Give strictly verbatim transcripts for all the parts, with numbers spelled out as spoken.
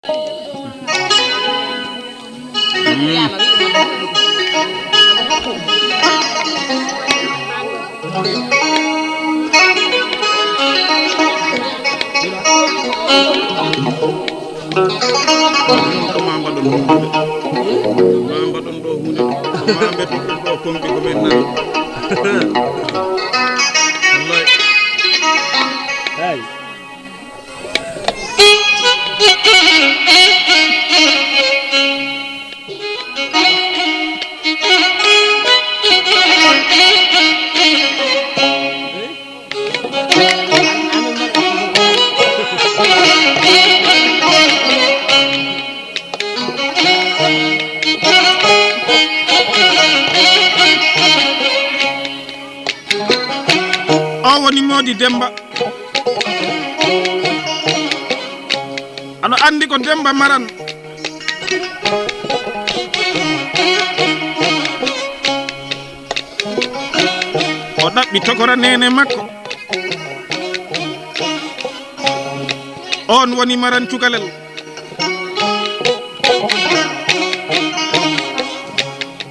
Ko ma mbaɗon ɗo huunde. Ma mbaɗon ɗo huunde. Ko ma mbeɗon ɗo pompi ko men naan. Wallaay. Hey. O woni Moodi Demba. Aɗa anndi ko Demba Maran. O ɗaɓɓi tokora neene makko. On woni Maran Cukalel.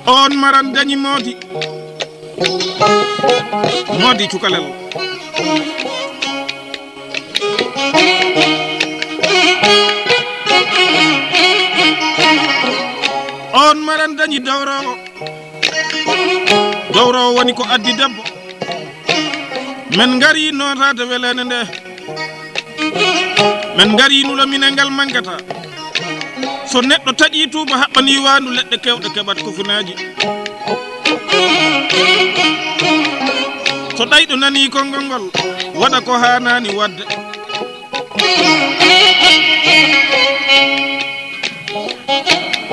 On Maran dañi Moodi. Moodi Cukalel. On Maran dañi Dowrowo. Dowrowo woni ko addi debbo. Men ngari nootaade weleende nde. Men ngari nulo minen ngal mankata. So neɗɗo taƴii tuuba haɓɓanii waandu, leɗɗe keewɗe keɓat kofunaaji. So ɗayɗo nanii konngol ngol, waɗa ko haanaani waɗde.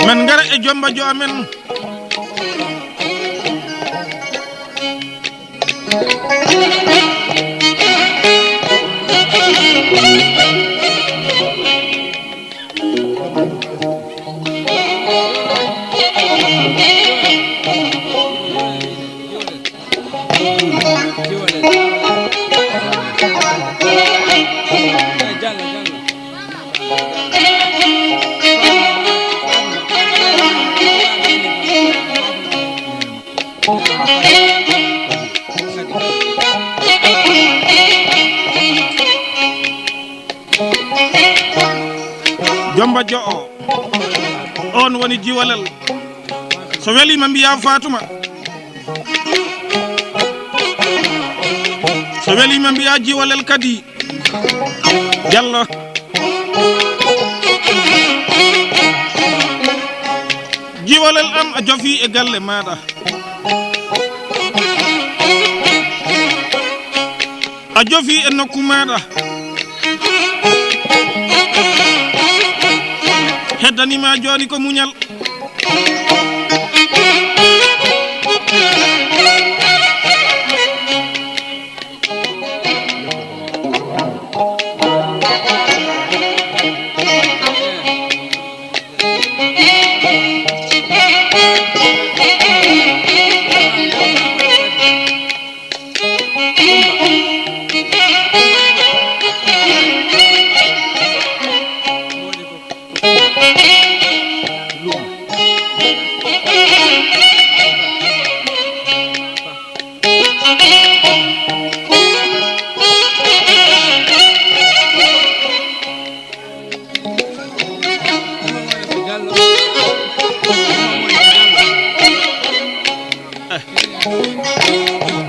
Men ngara e Jomba Jo amen. Jomba Jo o, on woni Jiwalel. So weliima mbiyaa Faatuma. So weliima mbiyaa Jiwalel kadi. Jallo. Jiwalel am, a jofii e galle maaɗa. A jofii e nokku maaɗa. Heddanii ma jooni ko muñal.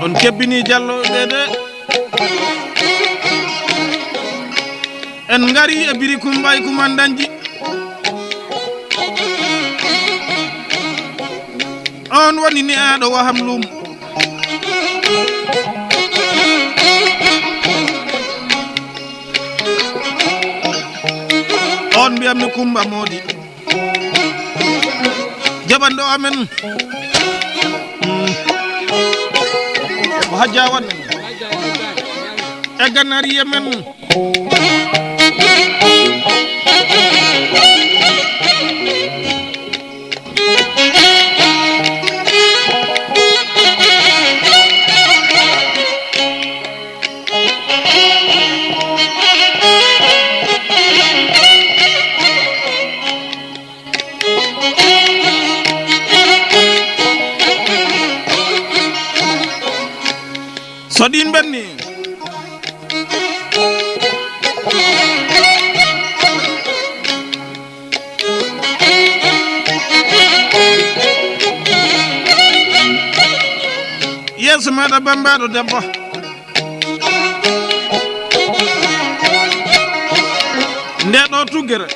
On kebbini Jallo ɓe de. En ngari e Biri Kumba e Kumandanji. On woni ne'aaɗo Waham Luum. On mbiyammi Kumba Moodi. Jaɓanɗo amen. Mm. Ko Hajja Wan. E Ganariya men. To ɗin ɓenni. Yeeso maɗa bambaɗo debbo. Nde ɗo tuggere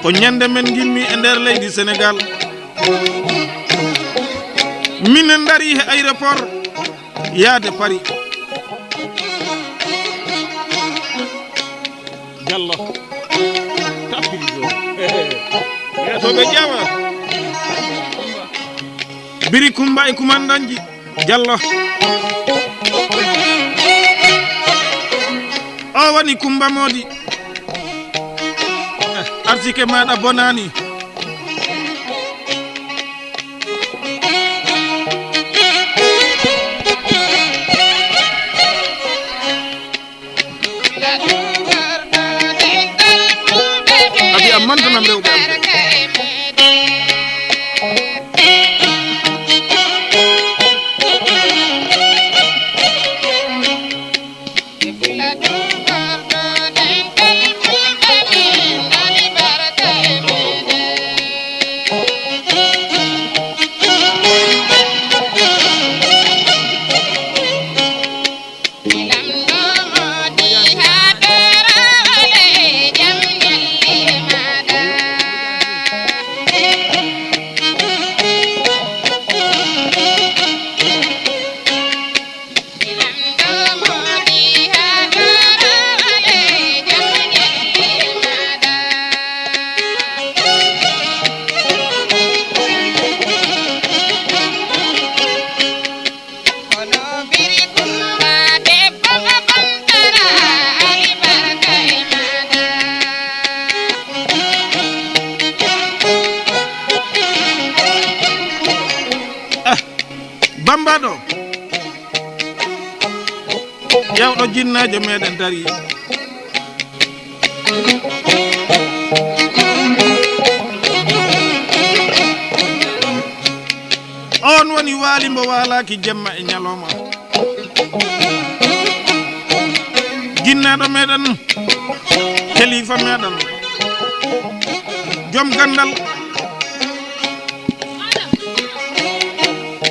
ko ñande men ngimmi e nder leydi Senegal. Min en dari he aéroport yaade Paris. Jallo. Tappiri joni. Yeeso ɓe ƴeewa. Biri Kumba e kumandanji. Jallo. O woni Kumba Modi. Arsike maɗa bonani. Abi am mantanam rewɓe am. Ah, bambaɗo. Ƴeewɗo jinnaajo meɗen darii. On woni waali mbo waalaaki jemma e ñalooma. Jinneeɗo meɗen, kalifa meɗen, jom ganndal,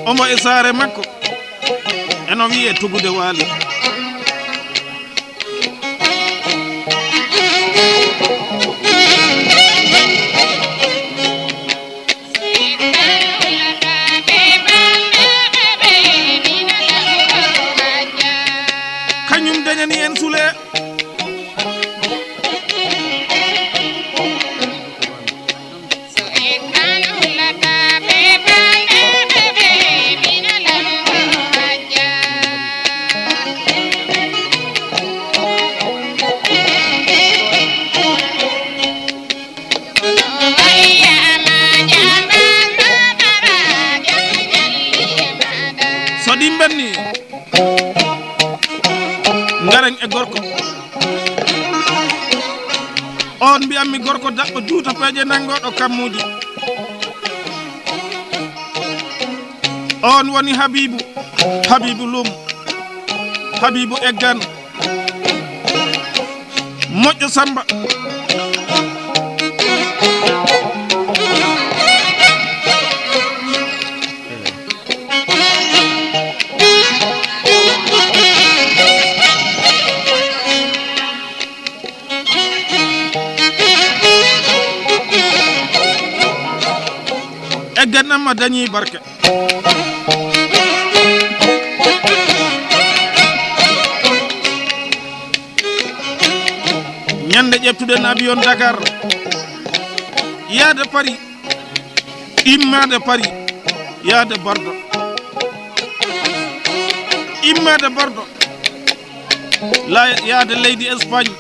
omo e saare makko. Eno wiye tugude waali. Kañum dañani en sule. So ɗin ɓenni, ngaren e gorko. On mbiyanmi gorko daɓɓo juuta peeje nanngoɗo kammuuji. On woni Habibu, Habibu Lum, Habibu Eggan, moƴƴo Samba. Eggan Amma dañi barke. Ñande ƴeftuɗen avion Dakar, yaade Paris, immaade Paris, yaade Bordeaux, immaade Bordeaux, la, yaade leydi Espagne.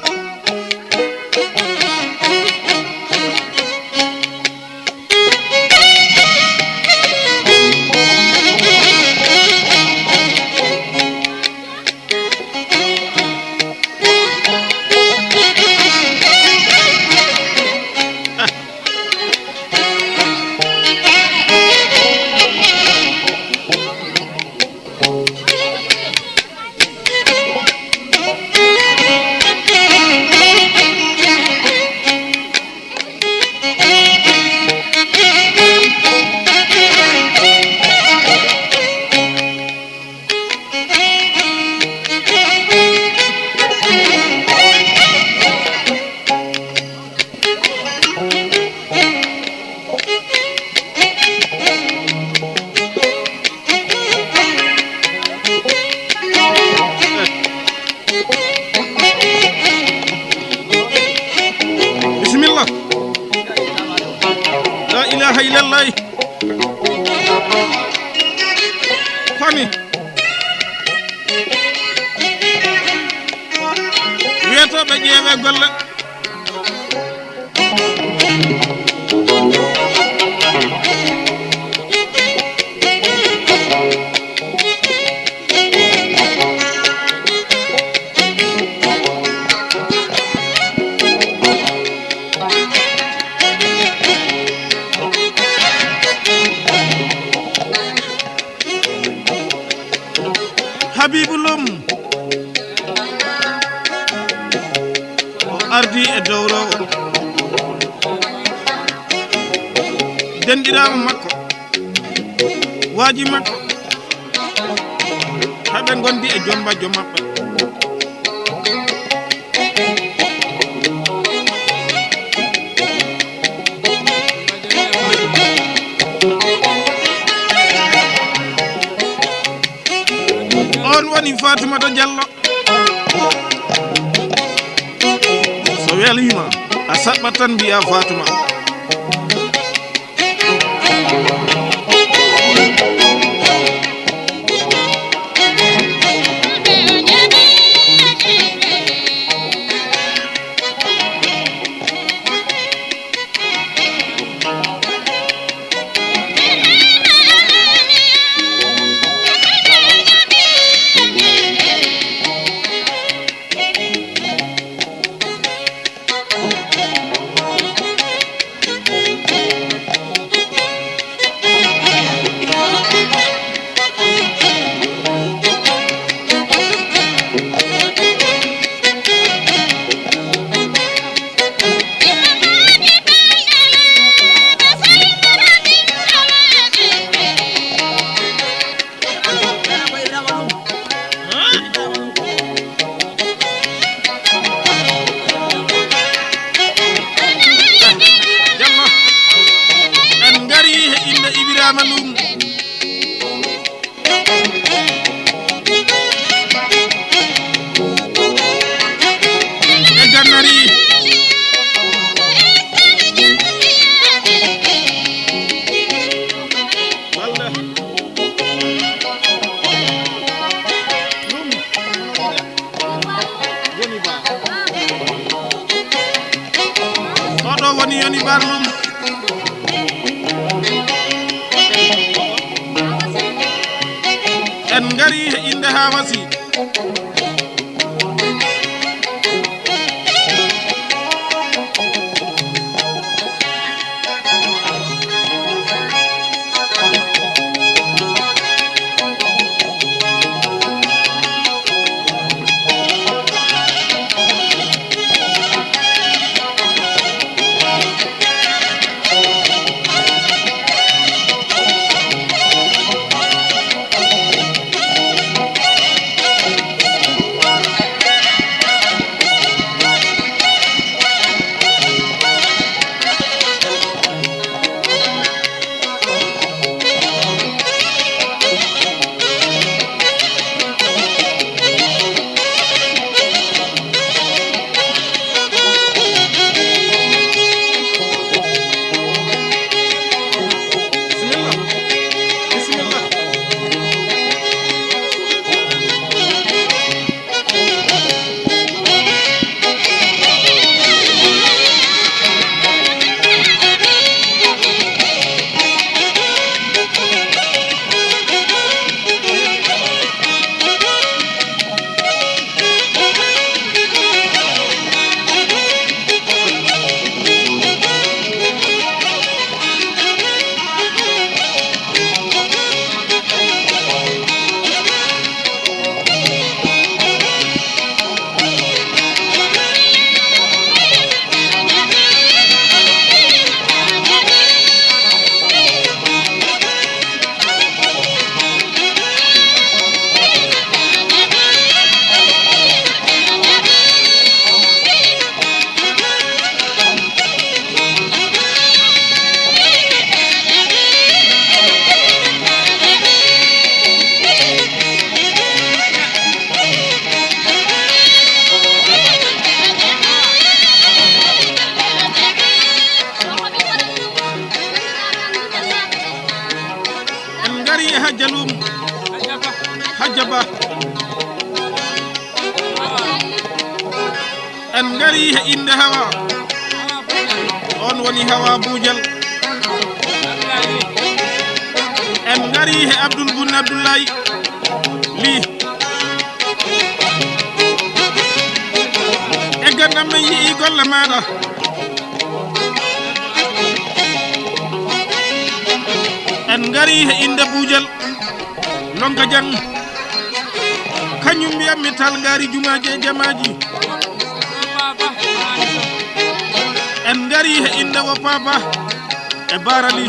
Lallay. Koni. Wiyetooɓe ƴeewe golle. Habibu Lum o ardi e dowrowo denɗiraawo makko, waaji makko, haa ɓe ngondi e jomba jom maɓɓe. On woni Faatumata Jallo. So weliima, a saɓɓat tan mbiyaa Faatuma. Jamma. En ngari he innde Ibrahima Loum. E Gannari. Walla. Loum. Yoni Ba. Oɗo woni Yoni Ba Loum. En ngari he innde Haamasi. Ajaba. En ngari he innde Hawa. On woni Hawa Buujal. En ngari he Abdul Bun Abdullahi. Li. E gandam men yi'i golle maɗa. En ngari he innde Buujal. Lonka Jang. Kañum mbiyammi tal ngaari jumaaji e jamaaji. En ngari he innde wo Papa e Barali.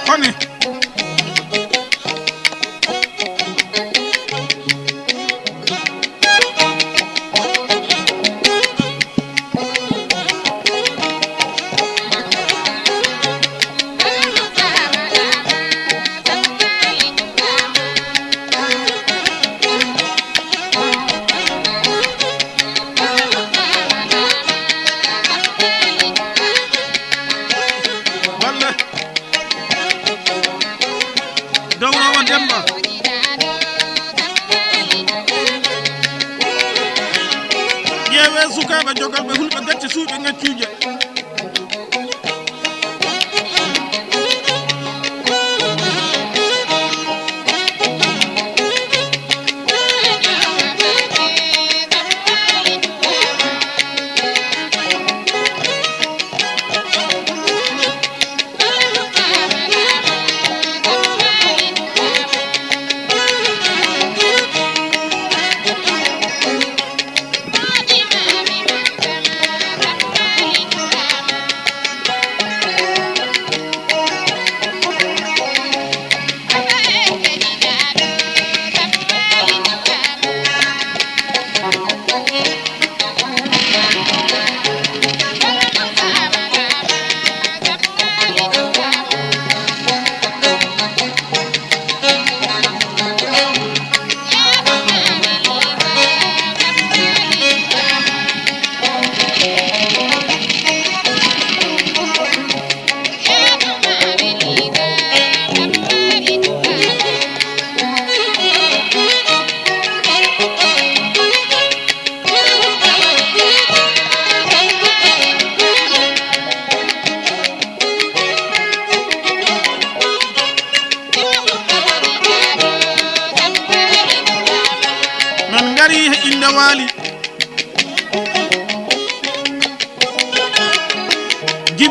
Koni. Walle. Dawrowo Demba. Ƴeewe sukaaɓe jogalɓe hulɓe gacce suuɗe ngaccuuje.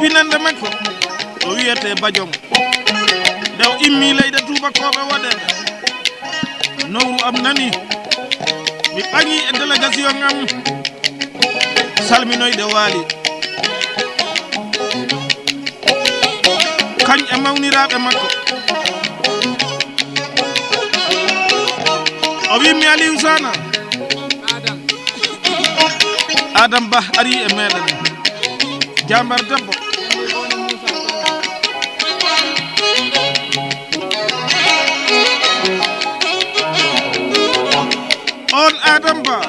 Winande makko o wiyete Badiong. Nde o immi leyɗe tuubakooɓe woɗeeɓe, nowru am nani. Mi ɓaŋi e délégation am salminoyde Waali, kañ e mawniraaɓe makko. O wimmi Aliou Sana. Adam Bah ari e meɗen. Jambar debbo. On Adam Bah,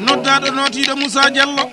noddaɗo nootiɗo Moussa Diallo.